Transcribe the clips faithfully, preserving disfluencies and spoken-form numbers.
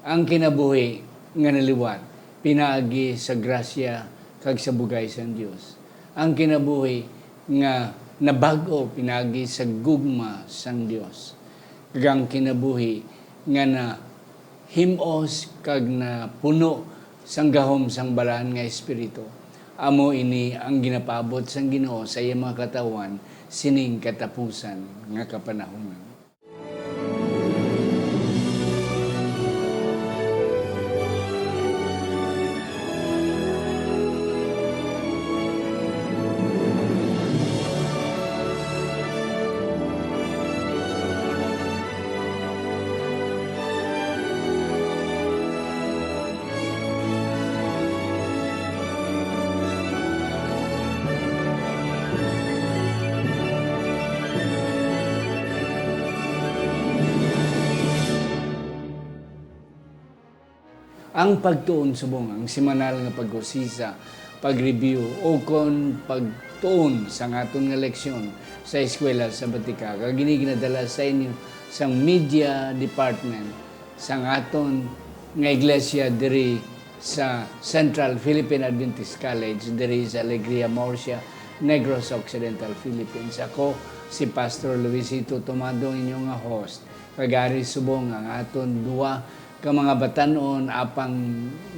Ang kinabuhi nga naliwat pinaagi sa grasya kag sa bugay sang Dios. Ang kinabuhi nga nabag-o pinaagi sa gugma sang Dios. Kag ang kinabuhi nga nahim-os kag napuno sang gahom sang Balaan nga Espiritu, amo ini ang ginapaabot sang Ginoo sa iya mga katawhan sining katapusan nga kapanahonan. Ang pagtuon subong ang semanal nga pag-usisa, pag-review, o kon pagtuon sa aton nga leksyon sa eskwela sa Batika, kag ini ginadala sa inyo sang Media Department sang aton nga iglesia diri sa Central Philippine Adventist College diri sa Alegria, Murcia, Negros Occidental, Philippines. Ako si Pastor Luisito Tomado, inyo nga host. Kag ari subong ang aton duha ka mga batan-on, apang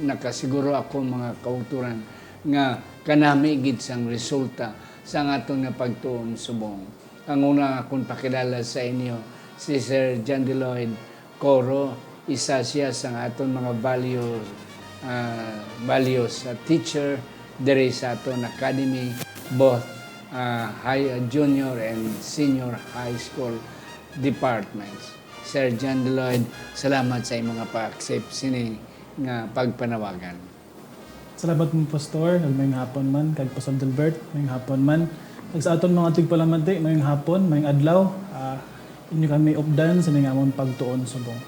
nakasiguro ako, mga kautoran, nga kanami gid sang resulta sang aton nga pagtuon subong. Ang una akong pakilala sa inyo, si Sir John Deloyd Coro, isa siya sang aton mga value, ah, values, ah, teacher diri sa aton academy, both, ah, high, ah, junior and senior high school departments. Sir John Deloyd, salamat sa imo nga pa-accept sini nga pagpanawagan. Salamat mo, Pastor, kag maayong hapon man, kag Pastor Delbert, maayong hapon man. Kag sa aton mga tigpalamati, maayong hapon, maayong adlaw. Ah, inyo kami updan sa amon pagtuon subong.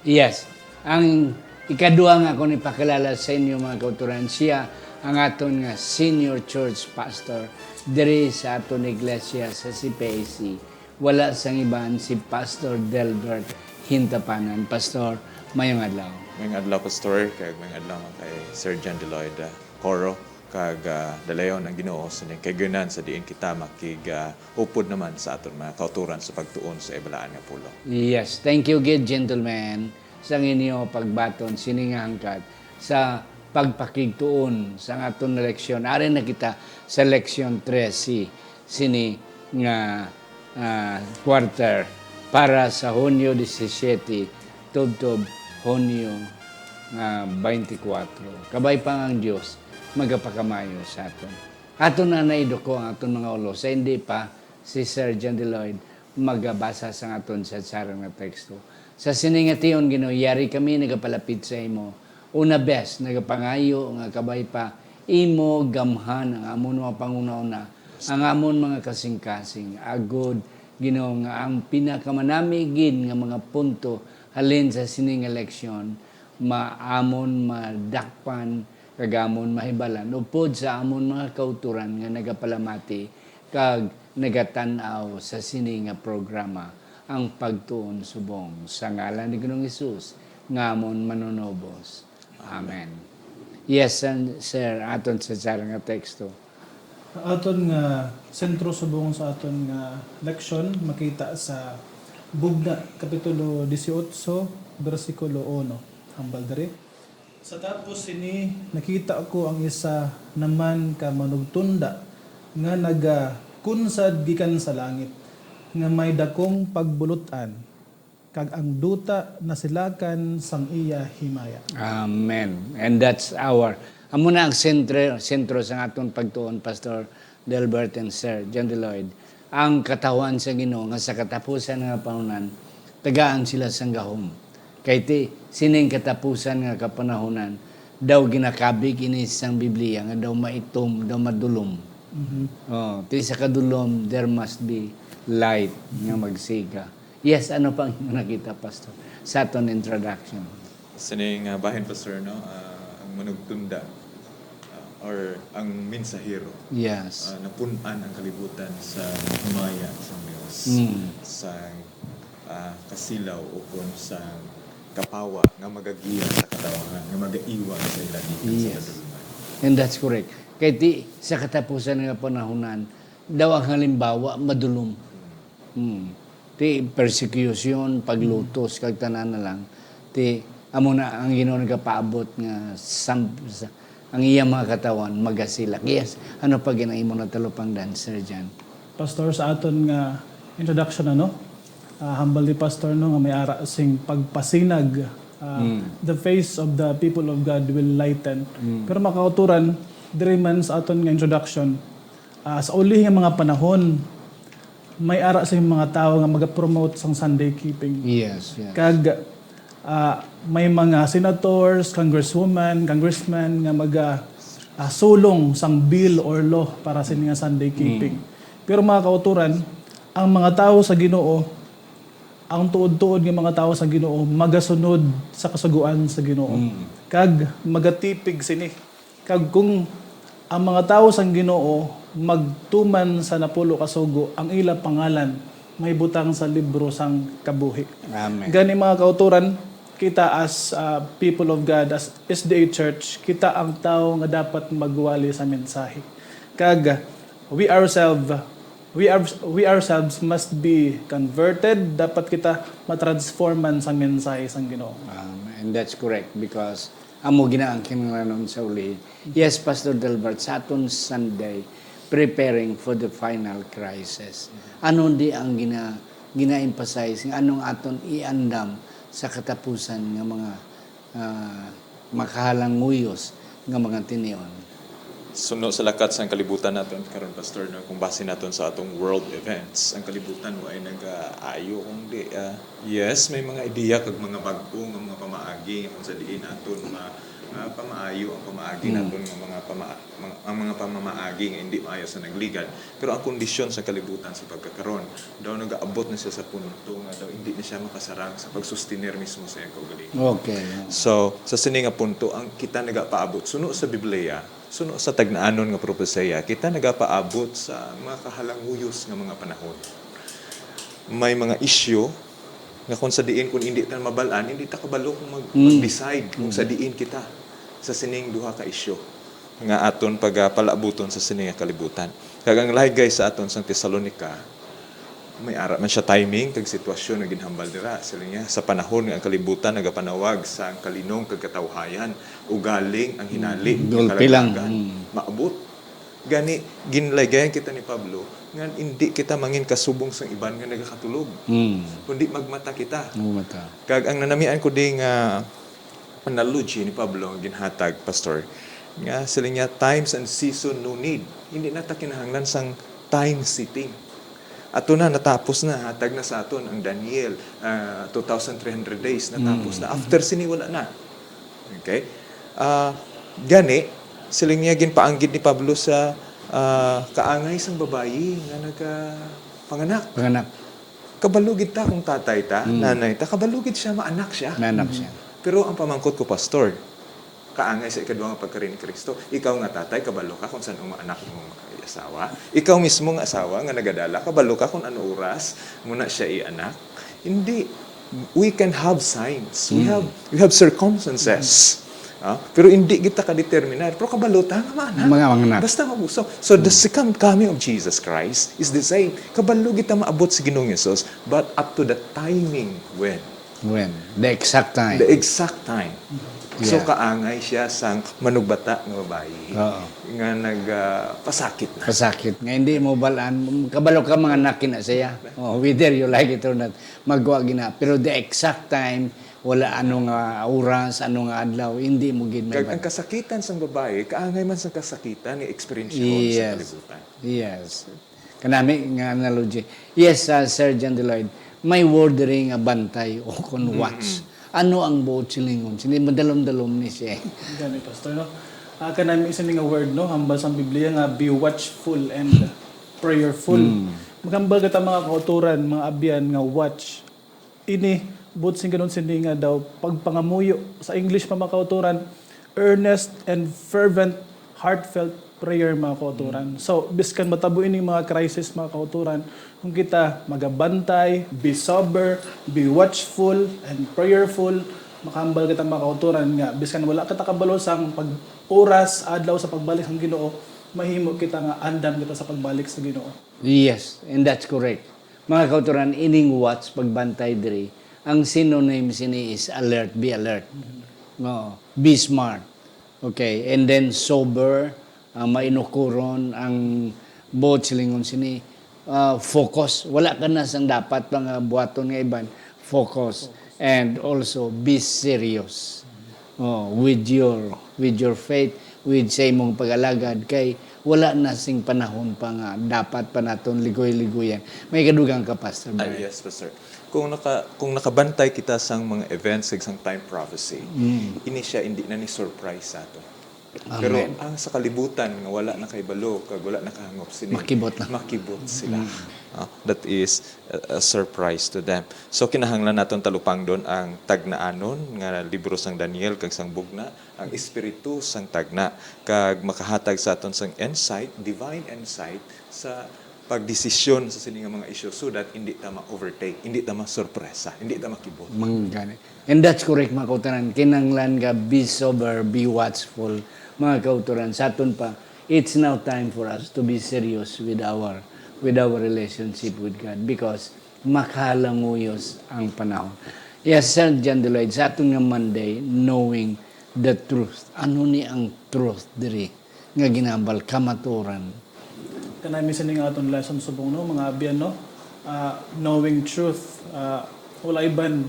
Yes. Ang ikaduha nga akong ipakilala sa inyo, mga kautoran, siya ang aton nga senior church pastor diri sa aton iglesia sa C P A C. Wala sang iban, si Pastor Delbert Hintapanan. Pastor, mayong adlaw. Mayong adlaw, Pastor, kag mayong adlaw man kay Sir John Deloyd, ah, Coro, kag, ah, dalayon ang Ginoo sa ning kahigayunan sa diin kita makig, ah, upod naman sa aton mga kautoran sa pagtuon sa ibalaan nga pulong. Yes, thank you gid, gentlemen, sa inyo pagbaton sini nga hangkat sa pagpakigtuon sa aton nga leksyon. Ari na kita sa leksyon trese sini nga, ah, quarter para sa Hunyo disisiete tubtob Hunyo, ah, twenty-four. Kabay pa nga ang Dios magapakamaayo sa aton. Aton na naiduko ang aton mga ulo. Sa hindi pa, si Sir John Deloyd magabasa sa aton sa sarang nga teksto. Sa sini nga tion, Ginoo, yari kami nagapalapit sa imo. Una bes, nagapangayo nga kabay pa imo gamhan ang amon mga panghunahuna, ang amon mga kasingkasing. Agod, Ginoo, nga ang pinakamanami gid nga mga punto halin sa sini nga leksyon, maamon madakpan kag amon mahibalan upod sa amon mga kautoran nga nagapalamati kag nagatan-aw sa sini nga programa, ang Pagtuon Subong, sa ngalan ni Ginoong Hesus nga amon Manunubos. Amen. Yes, and sir, aton sa sarang nga teksto. Aton nga sentro subong sa aton nga leksyon makita sa Bugna, Kapitulo dieciocho, bersikulo uno. Hambal diri. Sa tapos sini, nakita ko ang isa naman ka manugtunda nga nagakunsad gikan sa langit, nga may dakong pagbulut-an, kag ang duta nasilakan sang iya himaya. Amen. And that's our, amo na ang sentro, sentro sa aton pagtuon, Pastor Delbert and Sir John Deloyd. Ang katawhan sa Ginoo nga sa katapusan nga panahon, tagaan sila sang gahom. Kay ti, sining katapusan nga kapanahonan, daw ginakabig ini sang Biblia nga daw maitom, daw madulom. Mhm. Oh, ti sa kadulom, there must be light nga magsiga. Yes, ano pang nakita, Pastor, sa aton introduction? Sining, ah, bahin, Pastor, no? Ah, ang manugtunda, ah, or ang mensahero, Yes. ah, napun-an ang kalibutan sa himaya sa Dios, Mm. sa, ah, kasilaw ukon sa, kapawa nga magagiya sa katawhan, nga magaiwag sa ila gikan sa Yes. kadulungan. And that's correct. Kay ti, sa katapusan nga panahonan, daw ang halimbawa, madulom. Hmm. Ti, persecution, paglutos, kag tanan na lang. Ti, amo na ang Ginoo nagapaabot nga sam, sa, ang iya mga katawan magasilak. Yes, ano pa gid ang imo natalupangdan, Sir John? Pastor, sa aton nga introduction, ano, ah, hambal ni Pastor, no, nga may ara sing pagpasinag, ah, the face of the people of God will lighten. Pero, mga kauturan, diri man sa aton nga introduction, ah, sa uli nga mga panahon, may ara sing mga tawo nga magapromote sang Sunday keeping. Yes, yes. Kag, ah, may mga senators, congresswoman, congressman nga maga, ah, sulong sang bill or law para sa nga Sunday keeping. Pero, mga kauturan, ang mga tawo sa Ginoo, ang tuod-tuod nga mga tawo sa Ginoo magasunod sa kasugoan sa Ginoo. Kag magatipig sini. Kag kung ang mga tawo sang Ginoo magtuman sa napulo ka sugo, ang ila pangalan mahibutang sa libro sang kabuhi. Amen. Gani, mga kauturan, kita as, uh, people of God, as S D A Church, kita ang tawo nga dapat magwali sa mensahe. Kag we ourselves, we, are, we ourselves must be converted. Dapat kita matransforman sang mensahe sang Ginoo. Um, and that's correct because amo gina ang kinahanglanon sa uli. Yes, Pastor Delbert, sa aton Sunday, preparing for the final crisis. Ano di ang gina, gina-emphasize nga anong aton iandam sa katapusan nga mga, ah, makahalanguyos nga mga tinion? Suno sa lakat sang kalibutan naton karon, Pastor, no, kung base naton sa atong world events, ang kalibutan wa ay nagaayo, kundi, ah, yes, may mga ideya kag mga bag-o nga mga pamaagi nga kung sa diin naton ma, ah, pamaayo ang pamaagi naton nga mga pama, mga, ang mga pamamaagi nga hindi maayo sa nagligad. Pero ang kondisyon sa kalibutan sa pagkakaron, daw nagaabot na siya sa punto nga daw hindi na siya makasarang sa pagsustener mismo sa iyang kaugalingon. Okay. So, sa sini nga punto, ang kita nagapaabot, suno sa Biblia, suno sa tagnaanon nga propesiya, kita nagapaabot sa mga kahalanguyos nga mga panahon. May mga isyu nga kung sa diin, kung hindi ta mabal-an, hindi ta kabalo kung mag, mag-decide kung sa diin kita sa sining duha ka isyu nga aton pagapalabuton sa sini nga kalibutan. Kag ang laygay sa aton sang Tesalonica, may ara man siya timing kag sitwasyon nga ginhambal dira. Siling niya, sa panahon nga ang kalibutan nagapanawag sang kalinong kag katawhayan, ugaling ang hinali nga Gulpi lang. kalaglagan maabot. Gani, ginlaygayan kita ni Pablo nga hindi kita mangin kasubong sang iban nga nagakatulog, Hmm. kundi magmata kita. Ano mata? Kag ang nanamian ko di nga analogy ni Pablo nga ginhatag, Pastor, nga siling niya, "Times and season no need." Hindi na ta kinahanglan sang time setting. Ato na, natapos na, hatag na sa aton ang Daniel, ah, two thousand three hundred days, natapos na. After sini, wala na. Okay? Ah, gani, siling niya, ginpaanggid ni Pablo sa, ah, kaangay sang babayi nga nagapanganak. Panganak. Kabalo gid ta kung tatay ta, nanay ta, kabalo gid siya, maanak siya. Maanak siya. Pero ang pamangkot ko, Pastor, kaangay sa ikaduha nga pagkari ni Kristo, ikaw nga tatay, kabalo ka kung san-o ang maanak mo nga asawa? Ikaw mismo nga asawa nga nagadala, kabalo ka kung ano oras mo na siya ianak? Hindi. We can have signs. We have, we have circumstances. Ah, pero hindi kita ka-determinar. Pero kabalo ta nga maanak. Mga maanak. Basta mabuso. So, the second coming of Jesus Christ is the same. Kabalo kita maabot si Ginoong Jesus, but up to the timing when. When? The exact time. The exact time. So, Yeah. kaangay siya sang manugbata nga babayi Oo. nga nagpasakit na. Pasakit. Nga hindi mo balaan, kabalo ka, mga anak na siya. Oh, whether you like it or not, magwa gina. Pero the exact time, wala ano nga oras, ano nga adlaw, hindi mo gid may Kag ang kasakitan sang babayi, kaangay man sang kasakitan nga eksperensyahon sa Yes. kalibutan. Yes. Kanami nga analogy. Yes, uh, Sir John Deloyd, may word diri nga bantay o kon watch. Ano ang buot silingon? Sini madalom-dalom ni siya. Gani, Pastor, no? Ah, kanami sini nga word, no? Hambal sang Biblia nga, "Be watchful and prayerful." Maghambal kita, mga kauturan, mga abyan, nga watch. Ini, buot silingon sini nga daw pagpangamuyo. Sa English pa, mga kauturan, "Earnest and fervent, heartfelt prayer," mga kauturan. So, biskan matabo ini, mga crisis, mga kauturan, kung kita magabantay, be sober, be watchful, and prayerful, Makahambal kita, mga kautoran, nga biskan wala kita kabalo sang pag-, oras, adlaw sa pagbalik sang Ginoo, mahimo kita nga andam kita sa pagbalik sa Ginoo. Yes, and that's correct. Mga kautoran, ining watch, pagbantay diri, ang synonym sini is alert, be alert. Oo, be smart. Okay, and then sober, ah, mainukoron, ang buot silingon sini, ah, focus. Wala ka na sang dapat pa nga buhaton nga iban. Focus. And also, be serious. Oh, with your, with your faith, with sa imong pag-alagad, kay wala na sing panahon pa nga dapat pa naton ligoy-ligoyan. May kadugang ka, Pastor Ah, Bert. Yes, Pastor. Kung naka-, kung nakabantay kita sang mga events kag sang time prophecy, Mm. ini siya hindi na ni surprise sa ato. Pero Amen. ang sa kalibutan nga wala nakahibalo kag wala nakahangop sini, Makibot na. makibot sila. Mm. Ah, that is a, a surprise to them. So, kinahanglan naton talupangdon ang tagnaanon nga libro sang Daniel kag sang Bugna, ang espiritu sang tagna, kag makahatag sa aton sang insight, divine insight, sa pagdesisyon sa sini nga mga isyu, so that hindi ta ma-overtake, hindi ta masurpresa, hindi ta makibot. Manggani. And that's correct, mga kautoran. Kinahanglan nga be sober, be watchful, mga kautoran. Sa aton pa, it's now time for us to be serious with our, with our relationship with God, because makahalanguyos ang panahon. Yes, Sir John Deloyd, sa aton nga Monday, knowing the truth. Ano ni ang truth diri nga ginahambal, kamaturan? Kanami sini nga aton lesson subong, no, mga abyan, no? Ah, knowing truth, ah, wala iban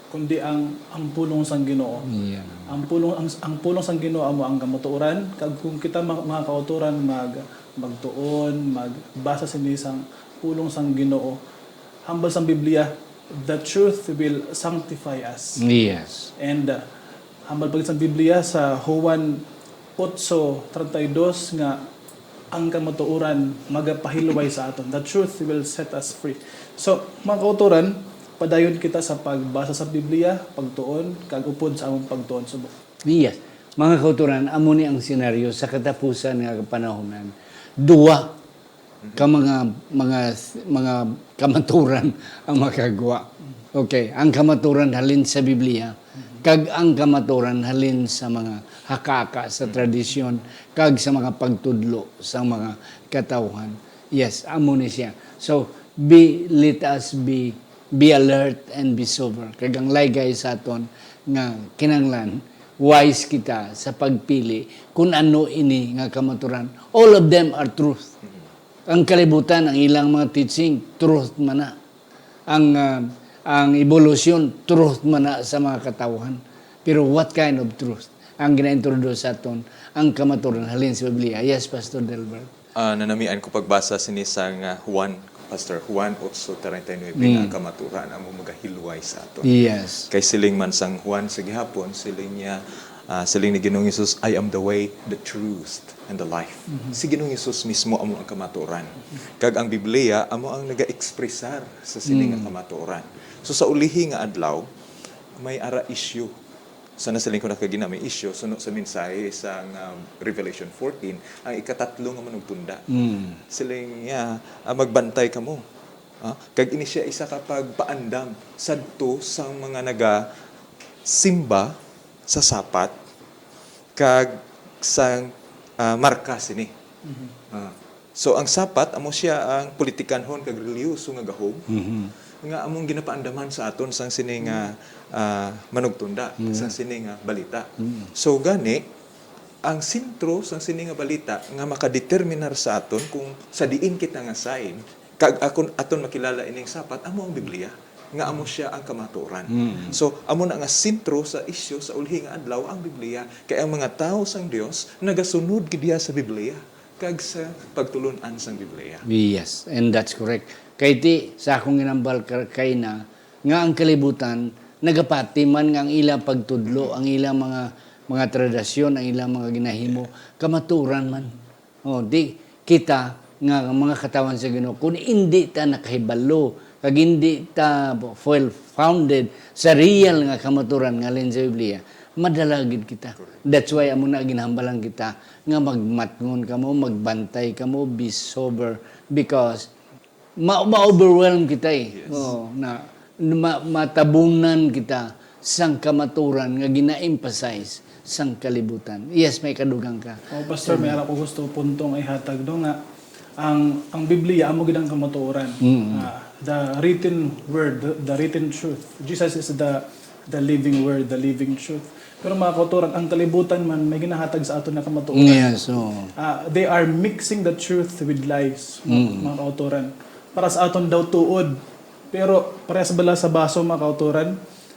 kundi ang, ang pulong sang Ginoo. Yeah. Ang pulong, ang, ang pulong sang Ginoo amo ang kamatuoran. Kag kung kita, mga, mga kautoran, mag, magtuon, magbasa sini sang pulong sang Ginoo, hambal sang Biblia, "The truth will sanctify us." Yes. And, uh, hambal pa gid sang Biblia sa Juan otso treinta y dos nga ang kamatuoran magapahilway sa aton. "The truth will set us free." So, mga kautoran, padayon kita sa pagbasa sa Biblia, pagtuon, kag upod sa among pagtuon subong. Yes. Mga kautoran, amo ni ang senaryo sa katapusan nga kapanahonan. Duwa ka mga, mga, mga kamaturan ang makagwa. Okay, ang kamaturan halin sa Biblia, kag ang kamaturan halin sa mga haka-haka sa tradisyon, kag sa mga pagtudlo sa mga katawhan. Yes, amo ni siya. So, be, let us be, be alert and be sober. Kag ang laygay sa aton nga kinahanglan, wise kita sa pagpili kung ano ini nga kamaturan. All of them are truth. Ang kalibutan, ang ilang mga teaching, truth man na. Ang, ah, ang ebolusyon, truth man na sa mga katawhan. Pero what kind of truth ang gina-introduce sa aton ang kamaturan halin sa Biblia? Yes, Pastor Delbert. Ah, nanamian ko pagbasa sini sang, ah, Juan, Pastor, Juan otso treinta y nueve, Mm. nga ang kamaturan amo magahilway sa aton. Yes. Kay siling man sang Juan sa gihapon, siling niya, ah, siling ni Ginoong Jesus, "I am the way, the truth, and the life." Mhm. Si Ginoong Jesus mismo amo ang kamaturan. Kag ang Biblia amo ang nagaekspresar sa sini nga Mm. kamaturan. So, sa ulihi nga adlaw, may ara issue. Sa nasiling ko na kagina, may issue, suno sa mensahe sang, um, Revelation fourteen, ang ikatatlo nga manugtunda. Mm. Siling niya, ah, "Magbantay kamo, ah, kag ini sia isa ka pagpaandam sadto sang mga nagasimba sa sapat kag sang, ah, marka sini." Mhm. Ah. So, ang sapat amo sia ang politikanhon kag relihiyoso nga gahom Mhm. nga among ginapaandaman sa aton sang sini nga, ah, manugtunda, Mhm. sang sini nga balita. Mhm. So, gani, ang sentro sang sini nga balita nga makadeterminar sa aton kung sa diin kita nga side, kag akon, aton makilala ining sapat, amo ang Biblia, nga amo siya ang kamatuoran. Mhm. So, amo na nga sentro sa isyu sa ulhi nga adlaw ang Biblia, kay ang mga tawo sang Dios nagasunod gid diha sa Biblia kag sa pagtulon-an sang Biblia. Yes, and that's correct. Kay ti, sa akong ginambal ka-, kay na, nga ang kalibutan, nagapati man nga ang ilang pagtudlo, ang ilang mga, mga tradisyon, ang ilang mga ginahimo, kamaturan man. Oh, di kita nga mga katawan sa Ginoo, kung hindi ta nakahibalo, kag hindi ta well-founded sa real nga kamaturan nga halin sa Biblia, madala gid kita. Correct. That's why amo na ginhambalan kita nga magmatngon kamo, magbantay kamo, be sober, because ma-, ma-overwhelm kita eh. Yes. Oo, na, ma-, matabunan kita sang kamaturan nga gina-emphasize sang kalibutan. Yes, may kadugang ka. O, Pastor, may ara ko gusto puntong ihatag, no, nga ang ang Biblia amo gid ang kamatuoran. Ah, the written word, the, the written truth. Jesus is the the living word, the living truth. Pero, mga kautoran, ang kalibutan man may ginahatag sa aton nga kamatuoran. Yes, oo. Ah, they are mixing the truth with lies, mga kautoran. Para sa aton daw tuod. Pero parehas bala sa baso, mga kautoran,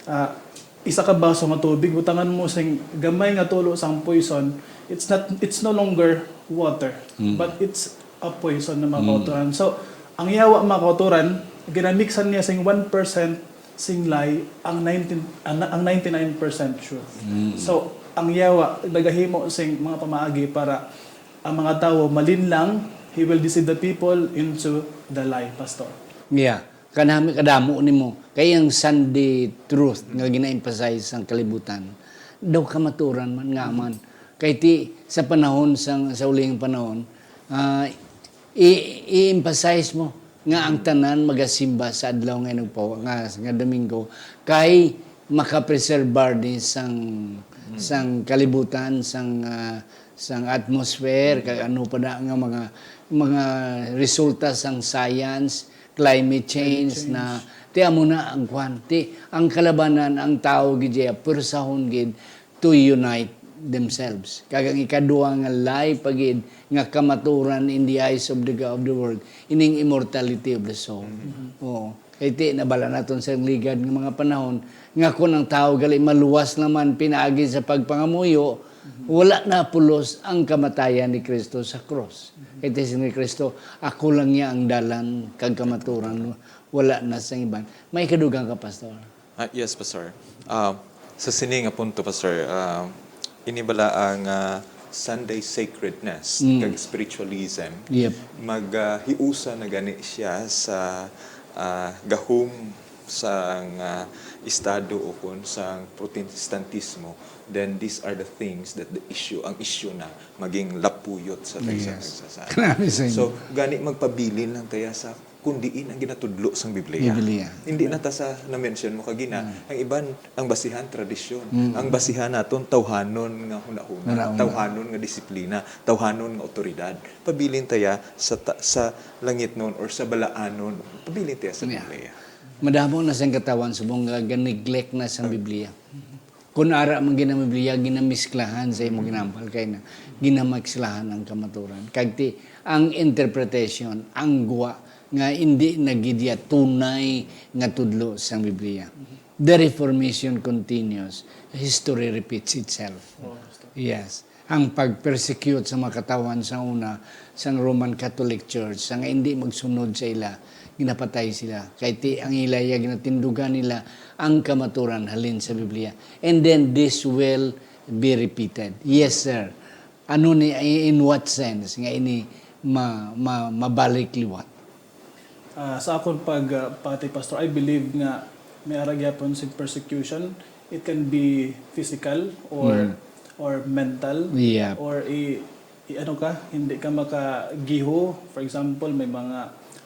ah, isa ka baso nga tubig, butangan mo sing gamay nga tulo sang poison, it's not, it's no longer water, but it's a poison na, mga kautoran. So, ang yawa, mga kautoran, ginamiksan niya sing one percent sing lie ang nineteen, ang, ang ninety-nine percent truth. So, ang yawa nagahimo sing mga pamaagi para ang mga tawo malinlang. He will deceive the people into the lie, Pastor. Yeah. Kanami kadamo nimo. Kay ang Sunday truth nga gina-emphasize sang kalibutan, daw kamaturan man nga man. Kay ti sa panahon sang sa uling panahon, ah, i- i-emphasize mo nga ang tanan magasimba sa adlaw nga nagpawa nga, nga Domingo kay makapreserbar ni sang sang kalibutan, sang ah, sang atmosphere, kag ano pa na nga mga mga resulta sang science, climate change, na ti amo na ang kwan. Ti ang kalabanan, ang tawo gid diya, pursahon gid to unite themselves. Kag ang ikaduha nga lie pa gid nga kamaturan in the eyes of the of the world, ining immortality of the soul. Oo. Kay ti nabala naton sa ligad nga mga panahon nga kon ang tawo gali maluwas naman pinaagi sa pagpangamuyo, wala na pulos ang kamatayan ni Kristo sa krus. Kay ti ni Kristo, "Ako lang niya ang dalan kag kamaturan, wala na sang iban." May kadugang ka, Pastor. Ah, yes, Pastor. Ah, sa sini nga punto, Pastor, ah, ini bala ang ah, Sunday sacredness kag spiritualism. Yep. Mag ah, hiusa na gani siya sa ah, gahom sang ah, estado o kon sang Protestantismo, then these are the things that the issue, ang issue na maging lapuyot sa tagsa Yes. tagsa sa Grabe sa inyo. So, gani magpabilin lang taya sa kung diin ang ginatudlo sang Biblia. Biblia. Hindi na ta sa na-mention mo kagina, ang iban ang basihan tradisyon. Ang basihan naton tawhanon nga hunahuna, Hunahuna. Tawhanon nga disiplina, tawhanon nga awtoridad. Pabilin taya sa ta- sa langitnon or sa balaanon. Pabilin taya sa Yeah. Biblia. Madamo na sang katawan subong nga ga-neglect na sang Biblia. Kun ara man gina Biblia, ginamisklahan sa imo ginambal kay na ginamisklahan ang kamaturan. Kag ti ang interpretation, ang gwa nga hindi na gid iya tunay nga tudlo sang Biblia. The reformation continues. History repeats itself. Yes. Ang pag-persecute sa mga katawhan sa una, sang Roman Catholic Church, sa nga hindi magsunod sa ila, ginapatay sila. Kay ti ang ila iya ginatindugan nila ang kamaturan halin sa Biblia. And then this will be repeated. Yes, sir. Ano ni, in what sense nga ini ma, ma, mabalik liwat? Ah, sa akon pag ah, pati, Pastor, I believe nga may ara gyapon sig persecution. It can be physical or or mental Yeah. or i, i ano ka, hindi ka makagiho. For example, may mga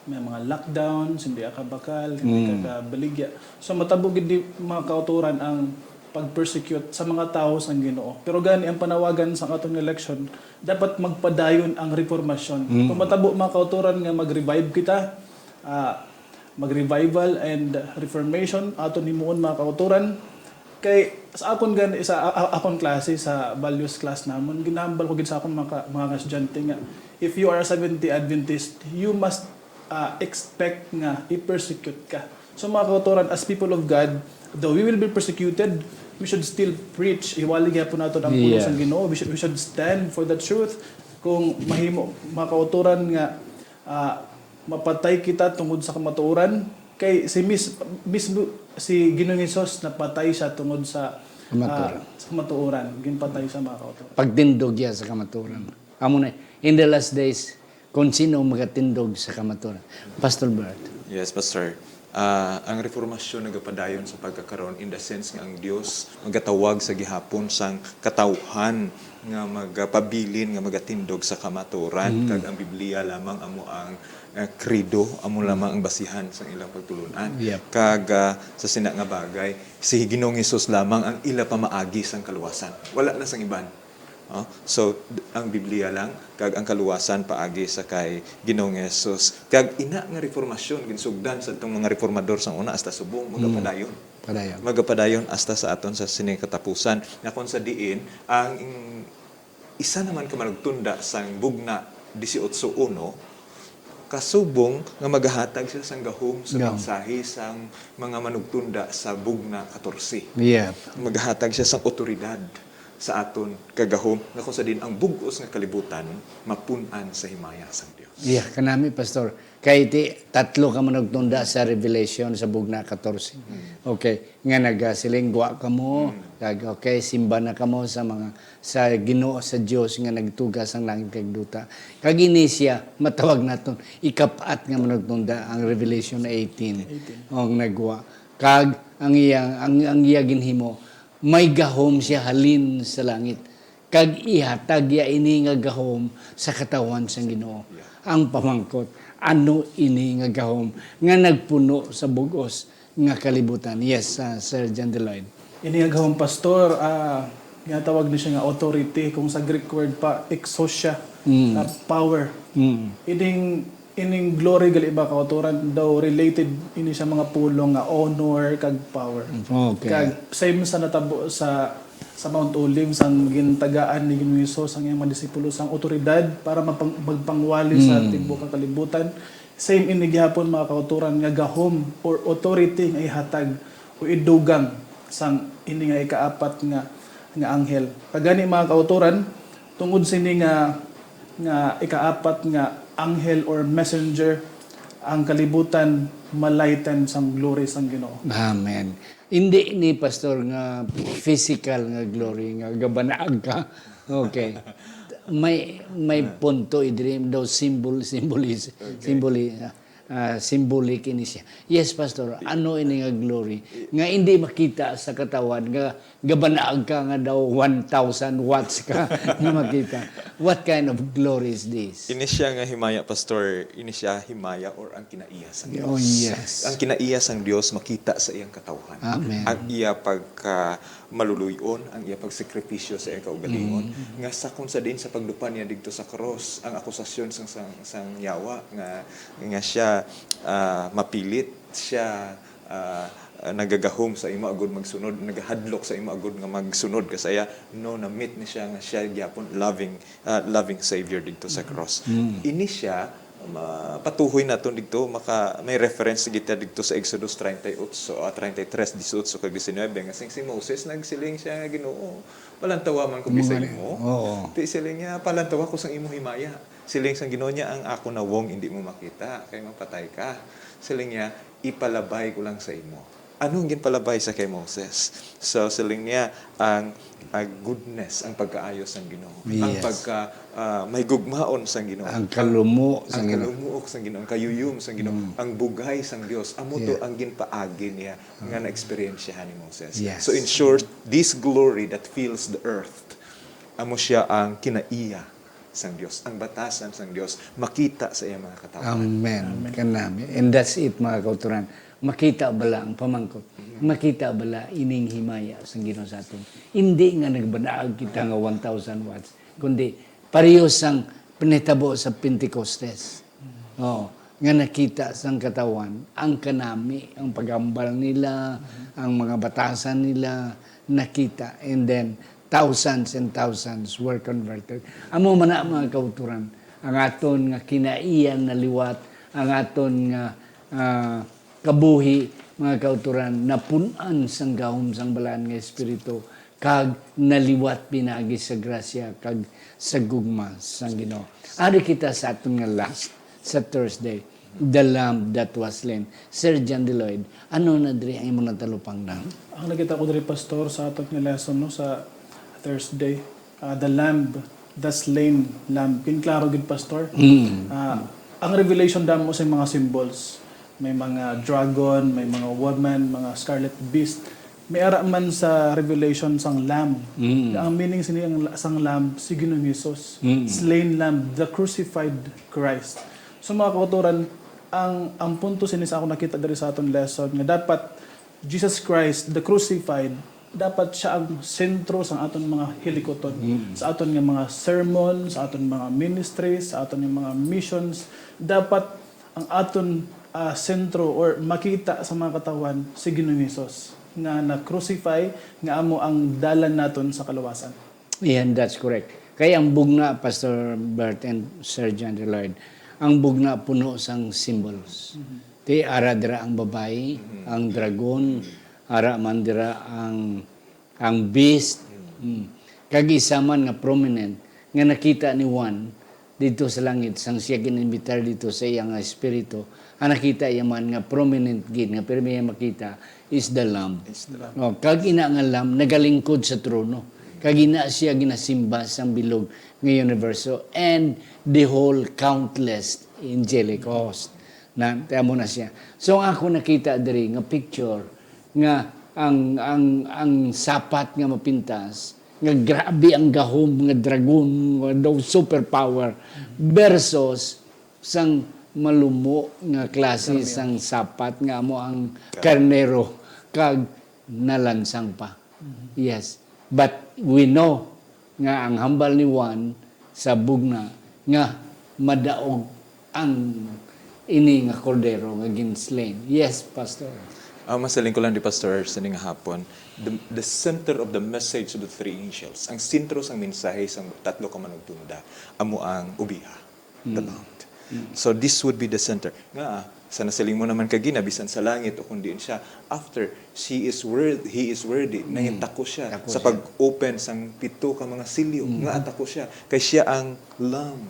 may mga lockdowns, hindi ka kabakal, hindi ka kabaligya. So matabo gid di mga kauturan ang pag-persecute sa mga tawo sang Ginoo. Pero gani ang panawagan sa aton nga leksyon, dapat magpadayon ang reformasyon. Kung matabo mga kauturan nga mag-revive kita, ah, mag-revival and reformation aton himuon mga kauturan. Kay sa akon gani sa a- a- akon klase sa values class namon, ginahambal ko gid sa akon mga ka- mga estudyante nga if you are a Seventh-day Adventist, you must ah, expect nga i-persecute ka. So mga kautoran, as people of God, though we will be persecuted, we should still preach. Iwali gyapon nato ang pulong Yes. sang Ginoo. We should, we should stand for the truth. Kung mahimo, mga kautoran, nga ah, mapatay kita tungod sa kamatuoran, kay si mis, mismo si Ginoong Hesus napatay siya tungod sa Kamatuoran. ah, sa kamatuoran. Ginpatay sa mga kautoran. Pagtindog iya sa kamaturan. Amo na, in the last days, kung sino magatindog sa kamaturan. Pastor Bert. Yes, Pastor. Ah, ang reformasyon nagapadayon sa pagkakaron, in the sense nga ang Dios magatawag sa gihapon sang katawhan nga magapabilin, nga magatindog sa kamaturan, Mm. kag ang Biblia lamang amo ang, ah, credo, amo lamang ang basihan sa ilang pagtulun-an. Yep. Kag, ah, sa sina nga bagay, si Ginoong Hesus lamang ang ila pamaagi sang kaluwasan. Wala na sang iban. Oh, so, d-, ang Biblia lang, kag ang kaluwasan paagi sa kay Ginoong Hesus. Kag ina nga reformasyon, ginsugdan sa atong mga reformador sang una hasta subong, Mm. magapadayon. Padayon. Magapadayon hasta sa aton sa sini katapusan. Nga kung sa diin, ang isa naman ka manugtunda sang Bugna dieciocho uno, kasubong nga magahatag siya sang gahom sa Gahom. mensahe sang mga manugtunda sa Bugna katorse. Yeah. Magahatag siya sang awtoridad sa aton kagahom, nga kung sa din ang bug-os nga kalibutan mapun-an sa himaya sang Dios. Yeah, kanami, Pastor. Kay ti, tatlo ka manugtunda sa Revelation sa Bugna katorse. Mm. Okay, nga nagasiling, "Gwa kamo," Mm. kag, okay, "Simba na kamo sa mga, sa Ginoo, sa Dios nga nagtuga sang langit kag duta." Kag ini siya, matawag naton, ikapat nga manugtunda, ang Revelation eighteen. Eighteen. O, ang nagwa. Kag ang iya, ang, ang iya ginhimo, may gahom siya halin sa langit. Kag ihatag ya ini nga gahom sa katawhan sang Ginoo. Yeah. Ang pamangkot, ano ini nga gahom nga nagpuno sa bug-os nga kalibutan? Yes, ah, Sir John Deloyd. Ini nga gahom, Pastor, ah, ginatawag ni siya nga authority, kung sa Greek word pa, exousia, Mm. ah, power. Mm. Ining, ining glory gali, mga kautoran, daw related ini sa mga pulong nga honor kag power. Okay. Kag same sa natabo sa, sa Mount Olives, ang gintagaan ni Ginoong Hesus ang iyang mga disipulo sang awtoridad para mapang-, magpangwali sa Mm. tibuok nga kalibutan. Same ini gihapon, mga kautoran, nga gahom or authority nga ihatag o idugang sang ini nga ikaapat nga, nga anghel. Kag gani, mga kautoran, tungod sini nga, nga ikaapat nga anghel or messenger, ang kalibutan malighten sang glory sang Ginoo. Amen. Hindi ni, Pastor, nga physical nga glory nga gabanaag ka. Okay. May, may Ah. punto idiri daw, symbol, symbolis-, Okay. symboli-, ah, symbolic ini siya. Yes, Pastor. Ano ini nga glory? Nga hindi makita sa katawan, nga gabanaag ka nga daw one thousand watts ka nga makita. What kind of glory is this? Ini siya nga himaya, Pastor, ini siya himaya or ang kinaiya sang Dios. Oh, yes. Ang kinaiya sang Dios makita sa iyang katawhan. Amen. Ang iya pagka maluluy-on, ang iya pagsakripisyo sa iya kaugalingon, Mm. nga sa kung sa din sa pagdupa niya didto sa krus, ang akusasyon sang, sang, sang yawa nga, nga siya, ah, mapilit, siya, ah, ah, nagagahom sa imo agud magsunod, nagahadlok sa imo agud nga magsunod ka sa iya, no, na-meet ni siya nga siya gyapon loving, ah, loving Savior didto sa Mm. cross. Mm. Ini siya, ma-, patuhoy naton didto, maka-, may reference kita didto sa Exodus treinta y ocho, ah, treinta y tres, dieciocho kag diecinuebe, nga sing si Moses, nagsiling siya nga, "Ginoo, palantawa man ko Mga bisag imo." Oo. Ti siling niya, "Palantawa ko sang imo himaya." Siling sang Ginoo niya, "Ang ako nawong indi mo makita, kay mapatay ka." Siling niya, "Ipalabay ko lang sa imo." Ano ang ginpalabay sa kay Moses? So, siling niya, ang, ang goodness, ang pagkaayo sang Ginoo, ang Yes. pagka, ah, may gugmaon sang Ginoo, Ang kalumo ang sang Ginoo. kalumuok sang Ginoo, ang kayuyom sang Ginoo, Mm. ang bugay sang Dios, amo to Yeah. ang ginpaagi niya nga Ah. naeksperyensyahan ni Moses. Yes. So, in short, this glory that fills the earth, amo siya ang kinaiya sang Dios, ang batasan sang Dios makita sa iyang mga katawhan. Amen. Amen. Kanami. And that's it, mga kauturan. Makita bala ang pamangkot? Mhm. Makita bala ining himaya sang Ginoo sa aton? Hindi nga nagbanaag kita nga one thousand watts, kundi pareho sang pinitabo sa Pentecostes. Mhm. Oh, nga nakita sang katawan, ang kanami, ang paghambal nila, Mhm. ang mga batasan nila, nakita. And then, thousands and thousands were converted. Amo man na, mga kauturan, ang aton nga kinaiyan na liwat, ang aton nga, ah, kabuhi, mga kauturan, napun-an sang gahom sang Balaan nga Espiritu, kag naliwat pinaagi sa grasya kag sa gugma sang Ginoo. Ari kita sa aton nga last, sa Thursday, The Lamb That Was Slain. Sir John Deloyd, ano na diri ang imong natalupangdan? Ang nakita ko diri, Pastor, sa aton nga lesson, no, sa Thursday, ah, the Lamb, the slain Lamb. Kinklaro gid, Pastor. Mm. Ah, ang Revelation damo sa mga symbols. may mga dragon, may mga woman, mga scarlet beast. May ara man sa Revelation sang Lamb. Mm. Nga ang meaning sini ang la-, sang Lamb, si Ginoong Jesus. Mm. Slain Lamb, the crucified Christ. So, mga kautoran, ang, ang punto sini sa ako nakita diri sa aton lesson, nga dapat Jesus Christ, the crucified, dapat siya ang sentro sa aton mga hilikuton, Mm. sa aton nga mga sermon, sa aton mga ministries, sa aton nga mga missions. Dapat ang aton, ah, sentro or makita sa mga katawhan si Ginoong Jesus nga na-crucify, nga amo ang dalan naton sa kaluwasan. Yeah, that's correct. Kay ang bugna, Pastor Bert and Sir John Lloyd, ang bugna puno sang symbols. Mhm. Ti ara dira ang babayi, Mhm. ang dragon, ara man dira ang, ang beast. Mm. Mm. Kag isa man nga prominent nga nakita ni Juan didto sa langit, sang siya gin-invitar didto sa iya nga espiritu, ang nakita iya man nga prominent gid nga pirmi iya makita is the Lamb. Is the Lamb. Oh, kag ina nga Lamb nagalingkod sa trono. Kag ina siya ginasimba sang bilog nga universo and the whole countless angelic host. Na, ti amo na siya. So, ang ako nakita diri nga picture nga ang, ang, ang sapat nga mapintas, nga grabe ang gahom nga dragon, nga daw superpower, versus sang malumo nga klase Karnero. Sang sapat nga amo ang karnero, kag nalansang pa. Mhm. Yes. But we know nga ang hambal ni Juan sa bugna nga madaog ang ini nga kordero nga gin-slain. Yes, Pastor. Ah, masiling ko lang di, Pastor, sa ning hapon, the, the center of the message of the three angels, ang sentro sang mensahe sang tatlo ka manugtunda, amo ang obiha, the Mm. Lamb. Mm. So, this would be the center. Nga, ah, sa nasiling mo naman kagina, bisan sa langit o kung diin siya, after, she is worth-, he is worthy, Mm. nahitako siya Tako sa siya. pag-open sang pito ka mga silyo. Mm. Nga atako siya, kay siya ang Lamb.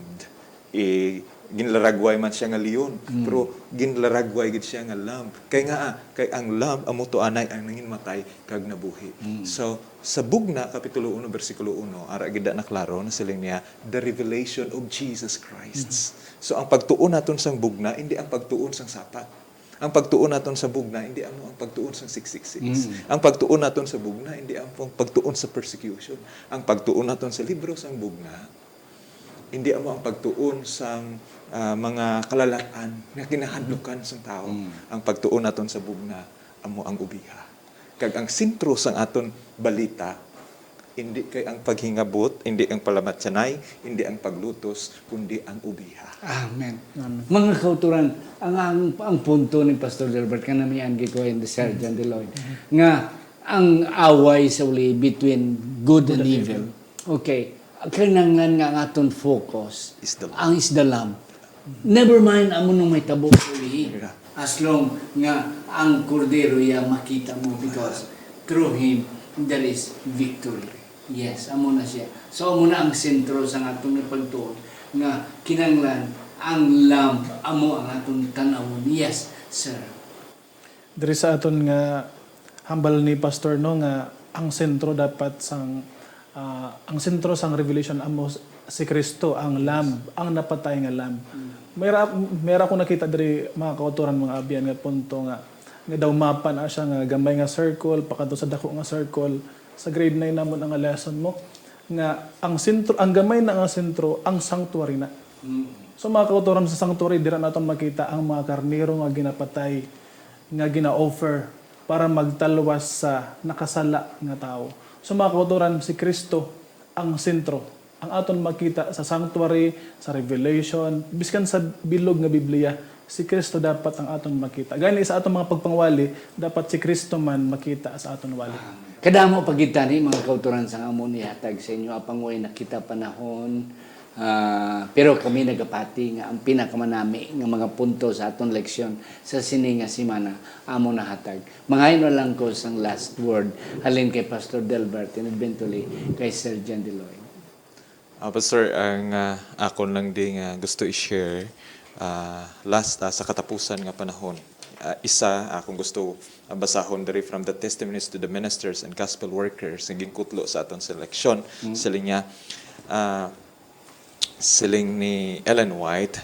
Eh, ginlaragway man siya nga leon, Mm. pero ginlaragway gid siya nga Lamb. Kay nga, ah, kay ang Lamb amo to anay ang nanginmatay kag nabuhi. Mm. So, sa Bugna, Kapitulo uno, bersikulo uno, ara gid na klaro, nasiling niya, "The revelation of Jesus Christ." Mm. So, ang pagtuon naton sang Bugna, hindi ang pagtuon sang sapat. Ang pagtuon naton sa Bugna, hindi amo ang pagtuon sang six six six. Mm. Ang pagtuon naton sa Bugna, hindi amo ang pagtuon sa persecution. Ang pagtuon naton sa libro sang Bugna, hindi amo ang pagtuon sang, ah, mga kalalatan nga kinahadlukan sang tawo. Mm. Ang pagtuon naton sa Bugna, amo ang obiha. Kag ang sentro sang aton balita, hindi kay ang paghingabot, hindi ang palamatyanay, hindi ang paglutos, kundi ang obiha. Amen. Amen. Mga kauturan, ang, ang, ang punto ni Pastor Delbert, kanamian gid ko and the Sergeant Mm. Deloy, Mm. nga ang away sa uli between good Good and and evil. evil. Okay. Kinahanglan nga ang aton focus Is the Lamb. ang is the Lamb. Never mind amo nung may tabo sa ulihi. Yeah. As long nga ang kordero iya makita mo, because through him there is victory. Yes, amo na siya. So, amo na ang sentro sa atong pagtuon nga kinahanglan ang Lamb amo ang atong tan-awon. Yes, sir. Diri sa aton nga hambal ni Pastor, no, nga ang sentro dapat sang, ah, ang sentro sang Revelation amo s-, si Cristo, ang Lamb, ang napatay nga Lamb. Mm. Mayra, mayra ko nakita diri, mga kautoran, mga abyan, nga punto nga, nga daw mapa na siya nga gamay nga circle, pakadto sa dako nga circle. Sa grade nine namon ang lesson mo, nga ang sentro, ang gamay na nga sentro, ang sanctuary na. Mm. So, mga kautoran, sa sanctuary, dira naton makita ang mga karnero nga ginapatay, nga gina-offer para magtalwas sa nakasala nga tawo. So, mga kautoran, si Cristo ang sentro. Ang aton makita sa sanctuary, sa Revelation, biskan sa bilog nga Biblia, si Cristo dapat ang aton makita. Gani, sa aton mga pagpangwali, dapat si Cristo man makita sa aton wali. Kadamo pa gid tani, mga kautoran, sang amon ihatag sa inyo, apang way na kita panahon. Ah, pero kami nagapati nga ang pinakamanami nga mga punto sa aton leksyon sa sini nga semana amo nahatag. Mangayo na lang ko sang last word halin kay Pastor Delbert and eventually kay Sir John Deloy. Ah, Pastor, ang, ah, akon lang di nga gusto i-share, ah, last, ah, sa katapusan nga panahon. Ah, isa, akong gusto, ah, basahon diri from the Testimonies to the Ministers and Gospel Workers nga ginkutlo sa aton seleksyon. Mm. Siling niya, ah, siling ni Ellen White,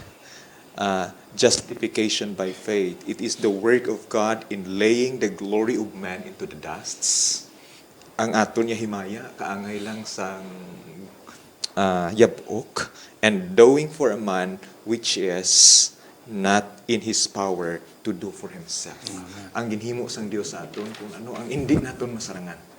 uh, justification by faith. It is the work of God in laying the glory of man into the dusts. Ang aton nga himaya kaangay lang sang, uh, yabok, and doing for a man which is not in his power to do for himself. Ang ginhimo sang Dios sa aton kung ano ang indi naton masarangan.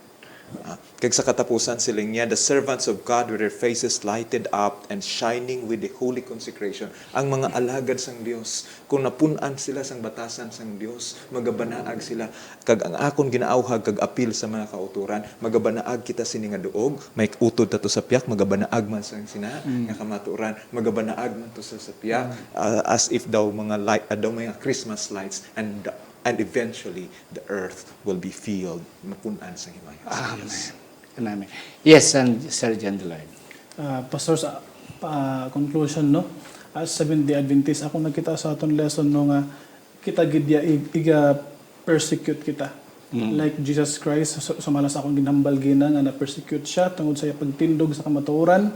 Ah, kag sa katapusan, siling niya, "The servants of God with their faces lighted up and shining with the holy consecration." Ang mga alagad sang Dios, kung napun-an sila sang batasan sang Dios, magabanaag sila. Kag ang akon ginaawhag kag apil sa mga kautoran, magabanaag kita sini nga duog, may utod ta to sa piyak, magabanaag man sang sina nga kamatuoran, magabanaag man to sa, sa piyak, ah, as if daw mga light, ah, daw mga Christmas lights, and, and eventually the earth will be filled, mapun-an sang himaya sa Dios. Amen. Yes, and Sir John Lloyd. Ah, Pastor, sa, ah, conclusion, no? As Seventh-day Adventist, ako nakita sa aton lesson, no, nga kita gid ya ig-, iga persecute kita. Like Jesus Christ, sa, sa malas akong ginhambal gina nga na-persecute siya tungod sa iya pagtindog sa kamatuoran.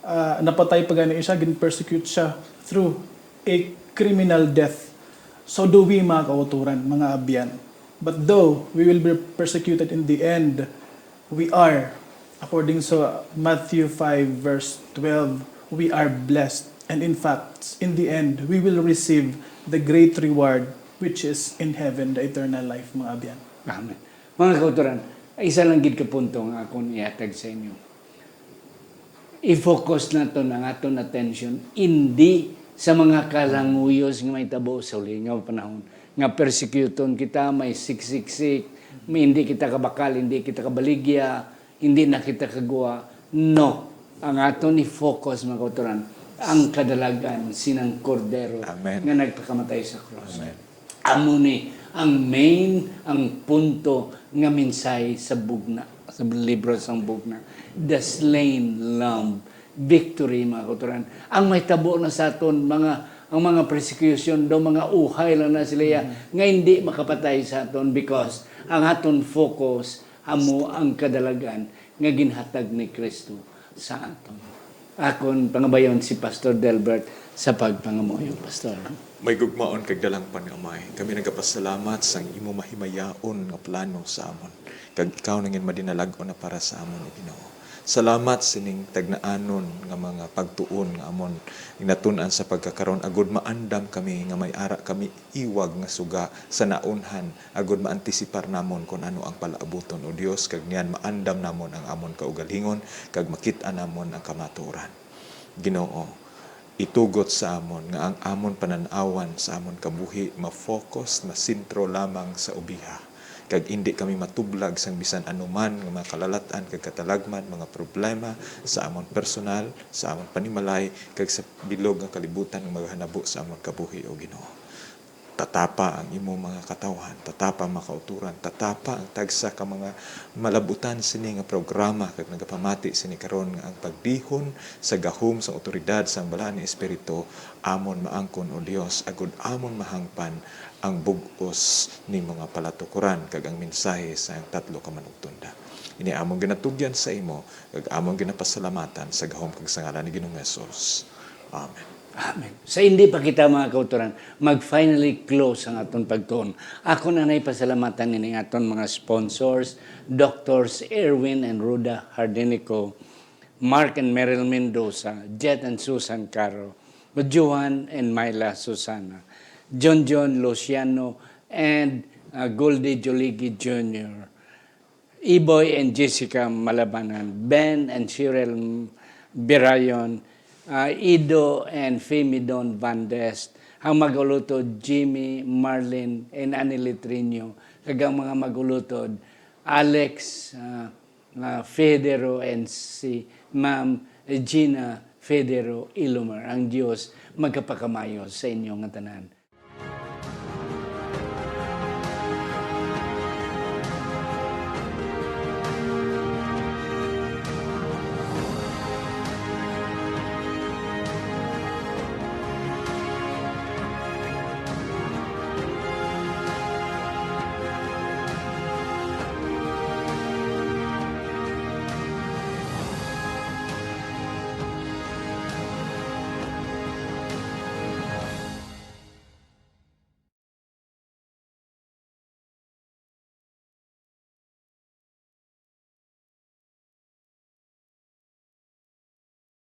Ah, napatay pa gani siya, gin-persecute siya through a criminal death. So do we, mga kauturan, mga abyan. But though we will be persecuted in the end, we are, according sa Matthew five verse twelve, we are blessed. And in fact, in the end, we will receive the great reward which is in heaven, the eternal life, mga abyan. Amen. Mga kauturan, isa lang gid ka punto nga akon ihatag sa inyo. I-focus naton ang aton attention indi sa mga kalanguyos nga mahitabo sa huli nga panahon, nga persecuton kita, may siksiksik, may hindi kita kabakal, hindi kita kabaligya, hindi na kita kagwa. No, ang aton i-focus, mga kauturan, ang kadalagan sinang Kordero Amen. Nga nagpakamatay sa krus. Amen. Amo ni ang main, ang punto nga mensahe sa bugna, sa libro sang bugna, the slain lamb, victory, mga kauturan. Ang mahitabo na sa aton, mga, ang mga persecution, daw mga uhay lang na sila ya, nga hindi makapatay sa aton because ang aton focus amo ang kadalagan nga ginhatag ni Kristo sa aton. Akon pangabayon si Pastor Delbert sa pagpangamuyo, Pastor. May gugmaon kag dalangpan nga Amay, kami nagapasalamat sang imo mahimayaon nga plano sa amon, kag ikaw nangin madinalag-on na para sa amon, O Ginoo. Salamat sining tagnaanon nga mga pagtuon nga amon ginatun-an sa pagkakaron, agud maandam kami nga may ara kami iwag nga suga sa naunhan, agud maantisipar namon kon ano ang palaabuton, O Dios, kag niyan maandam namon ang amon kaugalingon kag makit-an namon ang kamatuoran. Ginoo, itugot sa amon nga ang amon panan-awan sa amon kabuhi ma-focus, masentro lamang sa obiha, kag indi kami matublag sang bisan anuman nga mga kalalat-an kag katalagman, mga problema sa amon personal, sa amon panimalay, kag sa bilog nga kalibutan nga magahanabo sa amon kabuhi, O Ginoo. Tatapa ang imo mga katawhan, tatapa ang mga kauturan, tatapa ang tagsa ka mga malabutan sini nga programa, kag nagapamati sini karon nga ang pagdihon sa gahom sang awtoridad sang Balaan nga Espiritu amon maangkon, O Dios, agud amon mahangpan ang bug-os nimo nga palatukoran kag ang mensahe sang tatlo ka manugtunda. Ini amon ginatugyan sa imo, kag amon ginapasalamatan sa gahom kag sa ngalan ni Ginoong Jesus. Amen. Amen. Sa hindi pa kita, mga kauturan, mag-finally close ang aton pagtuon. Ako na nay pasalamatan nining aton mga sponsors, Doctors Erwin and Ruda Hardinico, Mark and Meryl Mendoza, Jet and Susan Caro, Johan and Myla Susana, John John Luciano, and, uh, Goldie Joligi Junior, Iboy and Jessica Malabanan, Ben and Cheryl Birayon, ah, Ido and Femi Don Van Dest, ang mag-ulutod Jimmy, Marlin, and Annie Litrino, kag ang mga mag-ulutod Alex, ah, ah, Federo, and si Ma'am Gina Federo Ilomar. Ang Dios magkapakamayo sa inyo nga tanan.